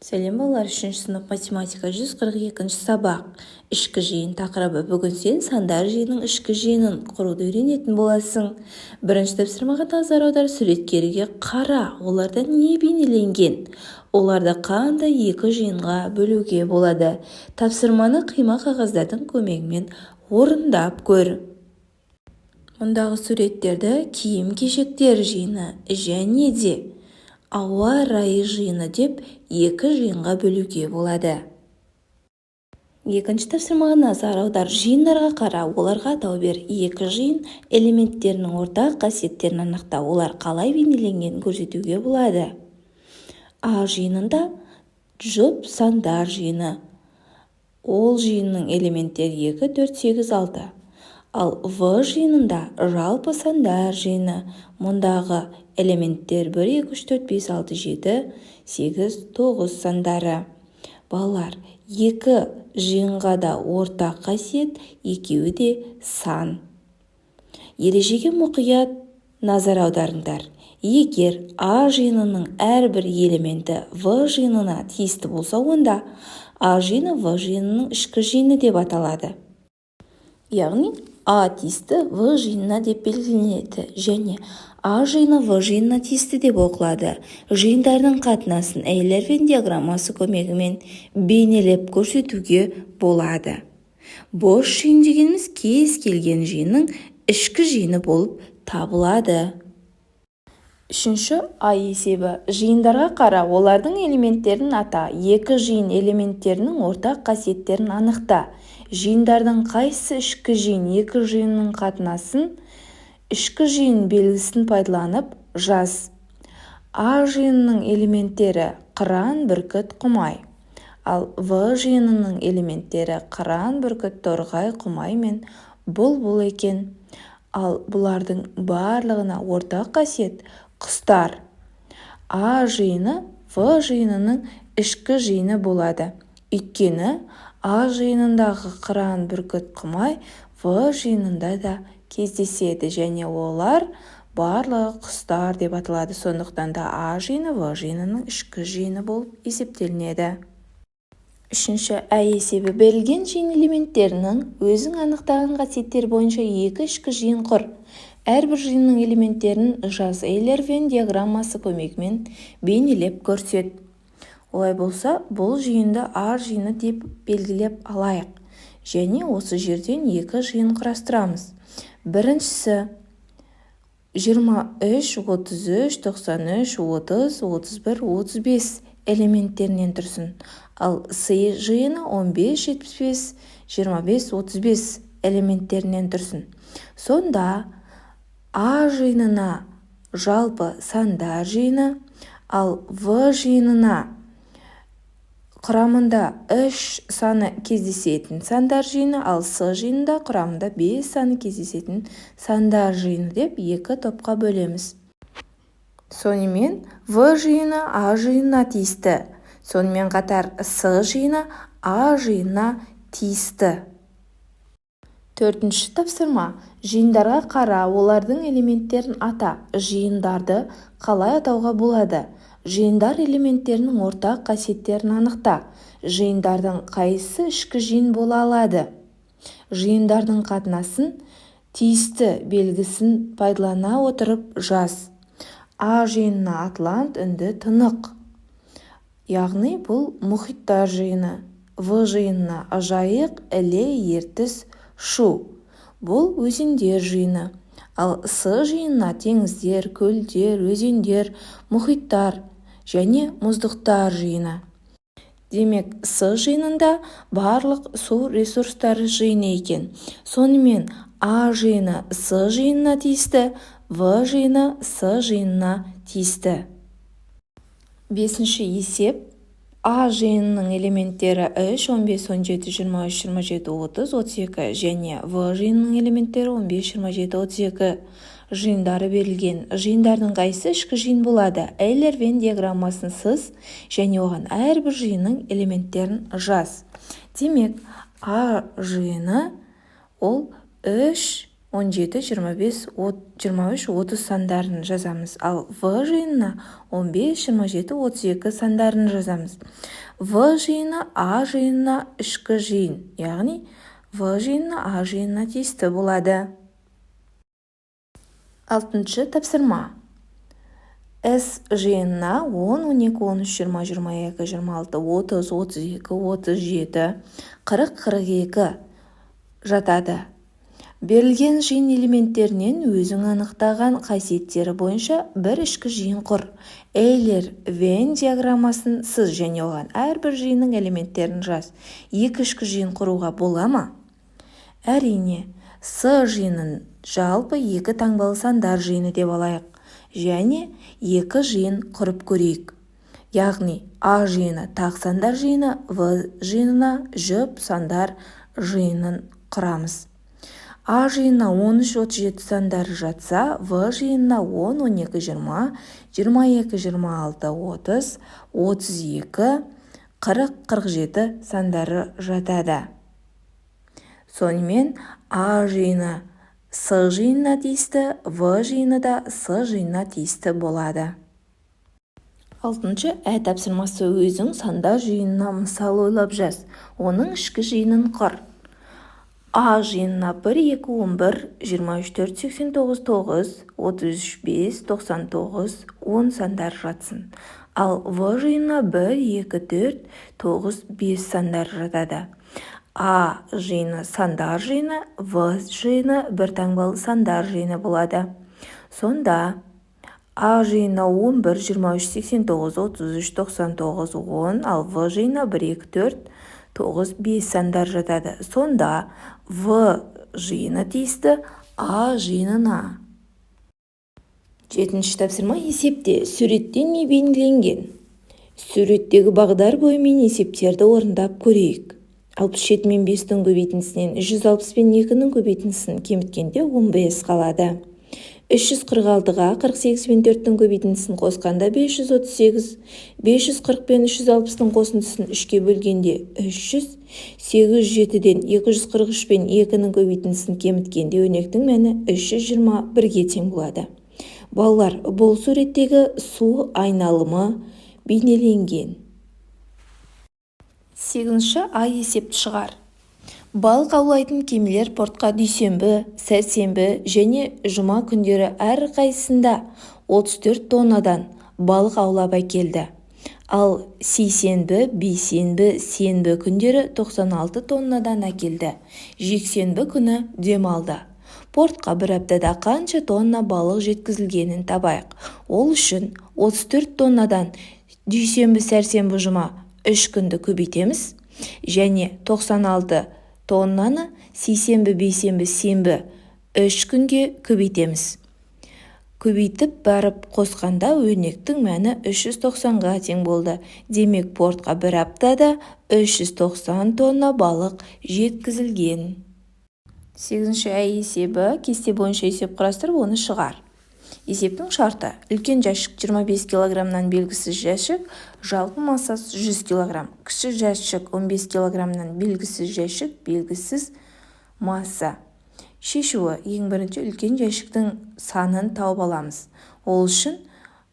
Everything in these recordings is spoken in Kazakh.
Сәлем, балалар! Үшінші сынып, математика, 142 сабақ, ішкі жиын тақырыбы. Бүгін сен сандар жиынының ішкі жиынын құруды үйренетін боласың. Бірінші тапсырмаға назар аудар. Суреттерге қара, оларда не бейнеленген? Оларды қандай екі жиынға бөлуге болады? Тапсырманы қима қағаздардың көмегімен орындап көр. Мұндағы суреттерді киім-кешектер жиыны және де ауа райы жиыны деп екі жиынға бөлуге болады. Екінші тапсырмаға назар аудар. Жиындарға қара, оларға атау бер. Екі жиын элементтерінің ортақ қасиеттерін анықта. Олар қалай бейнеленгенін көрсетуге болады. А жиынында жұп сандар жиыны. Ол жиынның элементтері 2, 4, 8, 6. Ал В жиынында жалпы сандар жиыны. Мұндағы элементтер 1, 2, 3, 4, 5, 6, 7, 8, 9 сандары. Балалар, екі жиынға да ортақ қасиет: екеуі де сан. Ережеге мұқият назар аударыңдар. Егер А жиынының әрбір элементі В жиынына тиісті болса, онда А жиыны В жиынының ішкі жиыны деп аталады. Яғни А тиісті В жиынына деп белгіленеді және А жиыны В жиынына тиісті деп оқылады. Жиындардың қатынасын Эйлер-Венн диаграммасы көмегімен бейнелеп көрсетуге болады. Бос жиын дегеніміз кез келген жиынның ішкі жиыны болып табылады. Үшінші А есебі. Жиындарға қара, олардың элементтерін ата. Екі жиын элементтерінің ортақ қасиеттерін анықта. Жиындардың қайсысы ішкі жиын? Екі жиынның қатынасын ішкі жиын белгісін пайдаланып жаз. А жиынының элементтері: қыран, бүркіт, құмай. Ал В жиынының элементтері қыран, бүркіт, торғай, құмай мен бұлбұл екен. Ал бұлардың барлығына ортақ қасиет – құстар. А жиыны В жиынының ішкі жиыны болады. Өйткені А жиынындағы қыран, бүркіт, құмай В жиынында да кездеседі және олар барлығы құстар деп аталады. Сондықтан да А жиыны В жиынының ішкі жиыны болып есептелінеді. Үшінші Ә есебі. Берілген жиын элементтерінің өзің анықтаған қасиеттері бойынша екі ішкі жиын құр. Әрбір жиынның элементтерін жаз. Эйлер-Венн диаграммасы көмегімен бейнелеп көрсет. Олай болса, бұл жиынды А жиыны деп белгілеп алайық және осы жерден екі жиын құрастырамыз. Біріншісі 23, 33, 93, 30, 31, 35 элементтерінен тұрсын. Ал С жиыны 15, 75, 25, 35 элементтерінен тұрсын. Сонда А жиынына жалпы сандар жиыны, ал В жиынына құрамында 3 саны кездесетін сандар жиыны, ал С жиынында құрамында 5 саны кездесетін сандар жиыны деп екі топқа бөлеміз. Сонымен, В жиыны А жиынына тиісті. Сонымен қатар С жиыны А жиынына тиісті. Төртінші тапсырма. Жиындарға қара, олардың элементтерін ата. Жиындарды қалай атауға болады? Жиындар элементтерінің ортақ қасиеттерін анықта. Жиындардың қайсысы ішкі жиын бола алады? Жиындардың қатынасын тиісті белгісін пайдалана отырып жаз. А жиынына Атлант, Үнді, Тынық. Яғни бұл мұхиттар жиыны. В жиынына Жайық, Іле, Ертіс, Шу. Бұл өзендер жиыны. Ал С жиынына теңіздер, көлдер, өзендер, мұхиттар және мұздықтар жиыны. Демек, С жиынында барлық су ресурстары жиыны екен. Сонымен, А жиыны С жиынына тиісті, В жиыны С жиынына тиісті. Бесінші есеп. А жиынының элементтері 3, 15, 17, 23, 27, 30, 32 және В жиынының элементтері 15, 27, 32 жиындары берілген. Жиындардың қайсысы ішкі жиын болады? Эйлер-Венн диаграммасын сыз және оған әрбір жиынның элементтерін жаз. Демек, А жиыны ол 3, 17, 25, 23, 30 сандарын жазамыз. Ал В жиынына 15, 27, 32 сандарын жазамыз. В жиыны А жиынына ішкі жиын, яғни В жиыны А жиынына тиісті болады. Алтыншы тапсырма. С жиынына 10, 12, 13, 20, 22, 26, 30, 32, 37, 40, 42 жатады. Берілген жиын элементтерінен өзің анықтаған қасиеттері бойынша бір ішкі жиын құр. Эйлер-Венн диаграммасын сыз және оған әрбір жиынның элементтерін жаз. Екі ішкі жиын құруға бола ма? Әрине, С жиынын жалпы екі таңбалы сандар жиыны деп алайық және екі жиын құрып көрейік. Яғни А жиыны тақ сандар жиыны, В жиынына жұп сандар жиынын құрамыз. А жиынына 13, 37 сандары жатса, В жиынына 10, 12, 20, 22, 26, 30, 32, 40, 47 сандары жатады. Сонымен А жиыны С жиынына тиісті, В жиыны да С жиынына тиісті болады. Алтыншы Ә тапсырмасы. Өзің сандар жиынына мысал ойлап жаз. Оның ішкі жиынын құр. А жиынына 1, 2, 11, 23, 4, 89, 9, 33, 5, 99, 10 сандары жатсын. Ал В жиынына 1, 2, 4, 9, 5 сандары жатады. А жиыны сандар жиыны, В жиыны бір таңбалы сандар жиыны болады. Сонда А жиынына 11, 23, 89, 33, 99, 10, ал В жиынына 1, 2, 4, 9, 5 сандар жатады. Сонда В жиыны тиісті А жиынына. Жетінші тапсырма. Есепте. Суретте не бейнеленген? Суреттегі бағдар бойымен есептерді орындап көрейік. 67 мен 5-тің көбейтіндісінен 160 пен 2-нің көбейтіндісін кеміткенде 15 қалады. 346-ға 48 пен 4-тің көбейтіндісін қосқанда 538, 540 пен 360-тың қосындысын 3-ке бөлгенде 300, 807-ден 243 пен 2-нің көбейтіндісін кеміткенде өрнектің мәні 321-ге тең болады. Балалар, бұл суреттегі су айналымы бейнеленген. 8-ші А есепті шығар. Балық аулайтын кемелер портқа дүйсенбі, сәрсенбі және жұма күндері әрқайсысында 34 тоннадан балық аулап әкелді. Ал сейсенбі, бейсенбі, сенбі күндері 96 тоннадан әкелді. Жексенбі күні демалды. Портқа бір аптада қанша тонна балық жеткізілгенін табайық. Ол үшін 34 тоннадан дүйсенбі, сәрсенбі, жұма 3 күнді көбейтеміз және 96 тоннаны сейсенбі, бейсенбі, сенбі 3 күнге көбейтеміз. Көбейтіп барып қосқанда өрнектің мәні 390-ға тең болды. Демек, портқа бір аптада 390 тонна балық жеткізілген. 8-ші Ә есебі. Кесте бойынша есеп құрастырып, оны шығар. Есептің шарты: үлкен жәшік 25 килограммнан белгісіз жәшік, жалпы массасы 100 килограмм. Кіші жәшік 15 килограммнан белгісіз жәшік, белгісіз масса. Шешуі: ең бірінші үлкен жәшіктің санын тауып аламыз. Ол үшін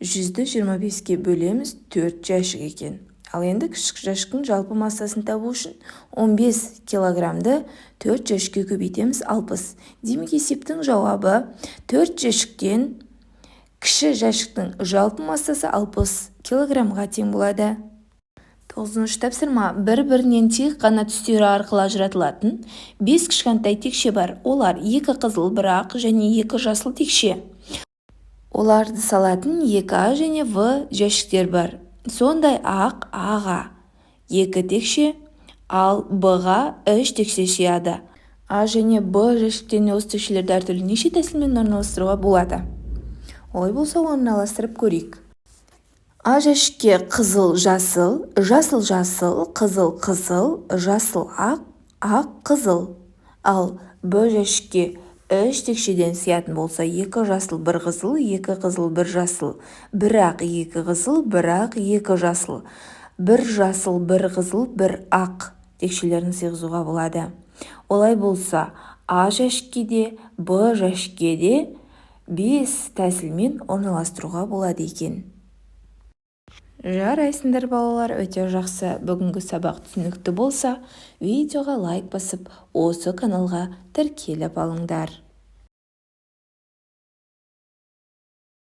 100-ді 25-ке бөлеміз, 4 жәшік екен. Ал енді кішік жәшіктің жалпы массасын табу үшін 15 килограммды 4 жәшікке көбейтеміз, 60. Демек, есептің жауабы 4 жәшіктен кіші жәшіктің жалпы массасы 60 килограммға тең болады. 9-шы тапсырма. Бір-бірінен тек қана түстері арқылы ажыратылатын 5 кішкентай текше бар. Олар 2 қызыл, 1 ақ және 2 жасыл текше. Оларды салатын 2 А және В жәшіктер бар. Сондай ақ А-ға 2 текше, ал Б-ға 3 текше сияды. А және Б жәшіктеріне осы текшелерді әртүрлі неше тәсілмен орналастыруға болады? Олай болса, орналастырып көрейік. А жәшікке қызыл, жасыл, жасыл, жасыл, қызыл, қызыл, жасыл, ақ, ақ, қызыл. Ал Б жәшікке 3 текшеден сиятын болса, 2 жасыл, 1 қызыл, 2 қызыл, 1 жасыл, 1 ақ, 2 қызыл, 1 ақ, 2 жасыл, 1 жасыл, 1 қызыл, 1 ақ Текшелерін сыйғызуға болады. Олай болса, А жәшікке де, Б жәшікке де 5 тәсілмен орналастыруға болады екен. Жарайсыңдар, балалар, өте жақсы. Бүгінгі сабақ түсінікті болса, видеоға лайк басып, осы каналға тіркеліп алыңдар.